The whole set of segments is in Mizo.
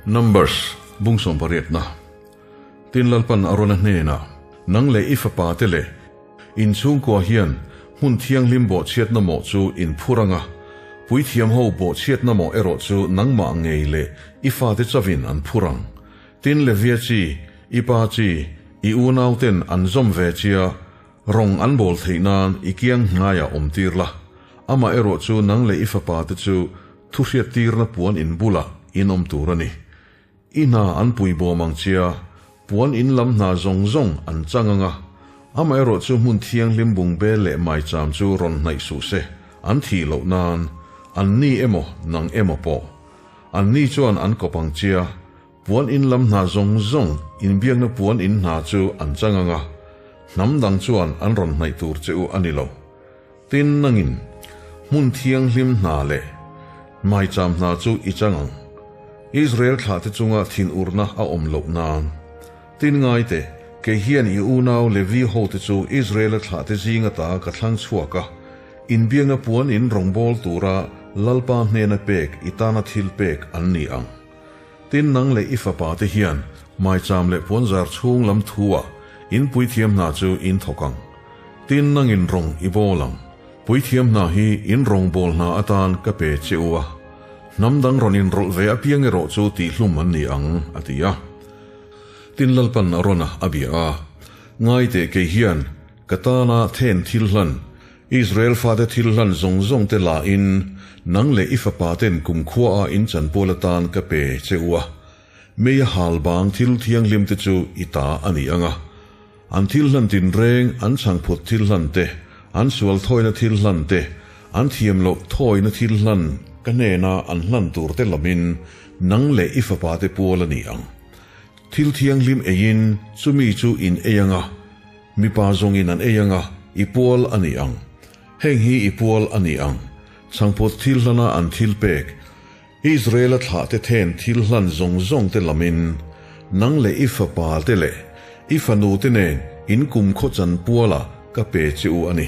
Numbers, bung sawmpariatna. Tin Lalpan Arona hnenah, Nang leh i fapate leh in chhungkua hian hmun thianghlim bawhchhiatna mawh chu in phur ang a, puithiam ho bawhchhiatna mawh erawh chu nangmah ngei leh i fate chavin an phur ang. Tin Levia chi, i pa chi, i unauten an zawm ve chia, rawng an bawl theih nan i kiang hnaiah awm tir la. Amah erawh chu nang leh i fapate chu thuhriattirna puan in bulah in awm tur a ni. I hna an pui bawm ang chia, puan in lam hna zawng zawng an chang ang a. Amaherawh chu hmun thianghlim bungbel leh maicham chu rawn hnaih suh se, an thih loh nan, an ni emaw nang emaw pawh. An ni chuan an kawp ang chia, puan in lam hna zawng zawng inbiakna puan in hna chu an chang ang a, hnam dang chuan an rawn hnaih tur che u a ni lo. Tin, nangin hmun thianghlim hna leh maicham hna chu i chang ang. Israel thlahte chunga thinurna a awm loh nan. Tin, ngai teh, kei hian i unau Levi hote chu Israela thlahte zing ata ka thlang chhuak a, inbiakna puan in rawngbâwl tura Lalpa hnena pek i tana thil pek an ni ang. Tin, nang leh i fapate hian maicham leh puanzar chhung lam thu-ah in puithiam hna chu in thawk ang. Tin, nangin rawng i bawl ang. Puithiam hna hi in rawngbâwl hna atan ka pe che u a. Hnam dang rawn inrawlh ve apiang erawh chu tihhlum an ni ang, a ti a. Tin, Lalpan a rawn a, a bia a. Ngai teh kei hian ka tana then thil hlan Israel fate thil hlan zawng zawng te la in, nang leh i fapa ten kumkhua a in chanpual atan ka pe che u a. Mei a hal bang thil thianghlim te chu i ta a ni ang a. An thil hlan tinreng, an chhangphut thil hlan te, an sual thawina thil hlan te, an thiam loh thawina thil hlan ka hnena an hlan tur te lamin nang leh i fapa te pual a ni ang. Thil thianghlim eiin chumi chu in ei ang a. Mipa zawngin an ei ang a, i pual a ni ang. Heng hi i pual a ni ang. Chhangphut thil hlana an thil pek, Israela thlahte then thil hlan zawng zawng te lamin, nang leh i fapa te leh i fanu te nen in kum khaw chan pualah ka pe che u a ni.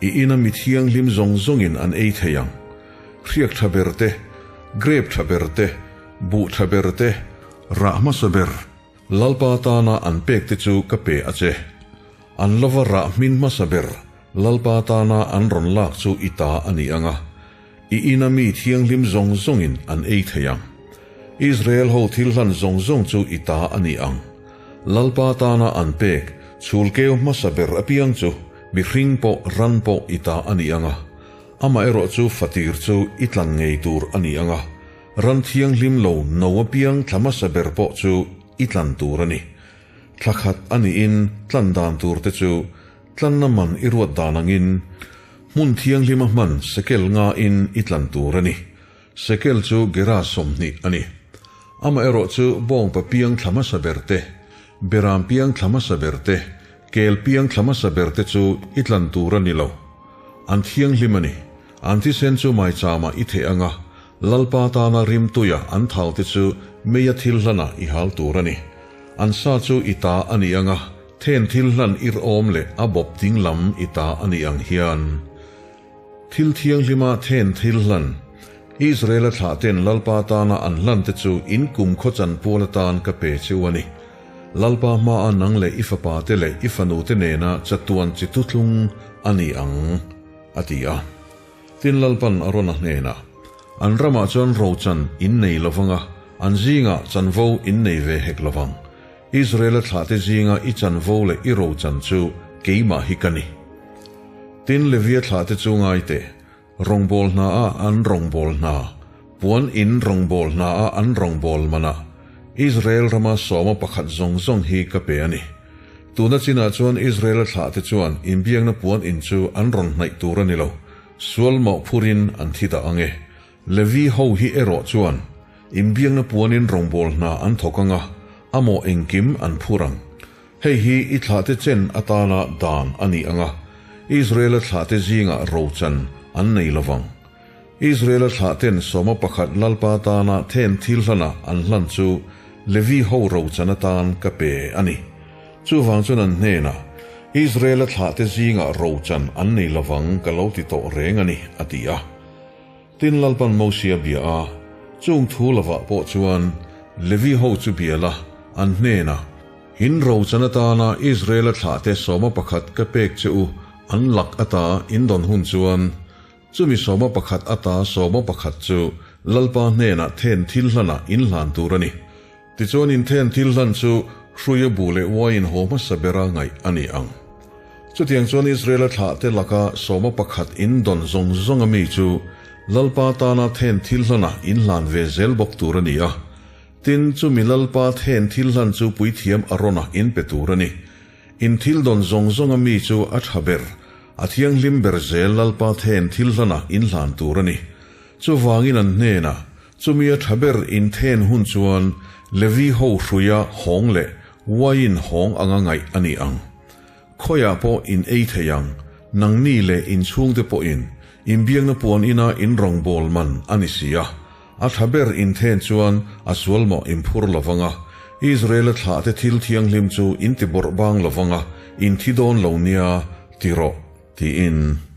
I ina mi thianghlim zawng zawngin an ei thei ang. Hriak tha ber te, grep tha ber te, buh tha ber te, rah hmasa ber, Lalpa tana an pek te chu ka pe a che. An lova rah hmin hmasa ber Lalpa tana an rawn lak chu i ta a ni ang a, i ina mi thianghlim zawng zawngin an ei thei ang. Israel ho thil hlan zawng zawng chu i ta a ni ang. Lalpa tana an pek chhulkeu hmasa ber apiang chu mihring pawh ran pawh i ta a ni ang a, amaherawh chu fatir chu i tlan ngei tur a ni ang a, Ran thianghlim lo no apiang thla hmasa ber pawh chu i tlan tur a ni. Thla khat a niin tlan dan tur te chu tlanna man i ruat dan angin hmun thianghlima hman sekel ngain i tlan tur a ni. Sekel chu gera 20 a ni. Amaherawh chu bawngpa piang thla hmasa ber te, beram piang thla hmasa ber te, kel piang thla hmasa ber te chu i tlan tur a ni lo. An thianghlim a ni. An thisen chu maichama i theh anga, Lalpa tana rimtuia an thau te chu meia thil hlanah i hal tur a ni. An sa chu i ta a ni anga, then thil hlan ir awm leh a bawp ding lam i ta a ni ang hian. Thil thianghlima then thil hlan, Israela thlah ten Lalpa tana an hlan te chu in kum khaw chanpual atan ka pe che u a ni. Lalpa hmaa nang leh i fapa te leh i fanu te nena chatuan chi thutlung a ni ang. A ti a. Tin Lalpan Arona hnenah, An ramah chuan rochan in nei lovang a, an zingah chanvo in nei ve hek lovang. Israela thlahte zinga i chanvo leh i rochan chu keimah hi ka ni. Tin Levia thlahte chu ngai teh, rawngbâwl hnaah an rawngbâwl hna, puan in rawngbâwl hnaah an rawngbâwl manah Israel rama sawma pakhat zawng zawng hi ka pe a ni. Tuna chinah chuan Israela thlahte chuan inbiakna puan in chu an rawn hnaih tur a ni lo, sual mauh phurin an thi dah ang e. Levi ho hi erawh chuan inbiakna puanin rawngbâwl hna an thawk ang a, a mawh engkim an phur ang. Hei hi i thlahte chen atana dan a ni ang a, Israela thlahte zingah rochan an nei lo vang. Israela thlahten sawma pakhat Lalpa tana then thil hlanah an hlan chu Levi ho rochan atan ka pe a ni. Chuvang chuan an hnenah, Israela thlahte zingah rochan an nei lovang ka lo ti tawh reng a ni, a ti a. Tin Lalpan Mosia bia a, chung thu lovah pawh chuan. Levi ho chu bia la, an hnenah, In rochan atana Israela thlahte sawma pakhat ka pek che u an lak ata in dawn hun chuan, chumi sawma pakhat ata sawma pakhat chu Lalpa hnenah then thil hlanah in hlan tur a ni. Tichuan in then thil hlan chu hruia buh leh uaiin haw hmasa bera ngaih a ni ang. Chutiang chuan Israela thlahte laka sawma pakhat in dawn zawng zawnga mi chu Lalpa tana then thil hlanah in hlan ve zel bawk tur a ni a. Tin, chumi Lalpa then thil hlan chu puithiam Arona in pe tur a ni. In thil dawn zawng zawnga mi chu a tha ber, a thianghlim ber zel Lalpa then thil hlanah in hlan tur a ni. Chuvangin an hnenah, chumi a tha ber in then hun chuan Levi ho hruia hawng leh uaiin hawng anga ngaih a ni ang. Khawiah pawh in ei thei ang, nangni leh in chhungte pawhin inbiakna puan ina in rawngbâwl man a ni si a. A tha ber in then chuan a sual mawh in phur lo vang a, Israela thlahte thil thianghlim chu in ti bawrh bang lo vang a, in thi dawn lo nia, ti rawh, tiin.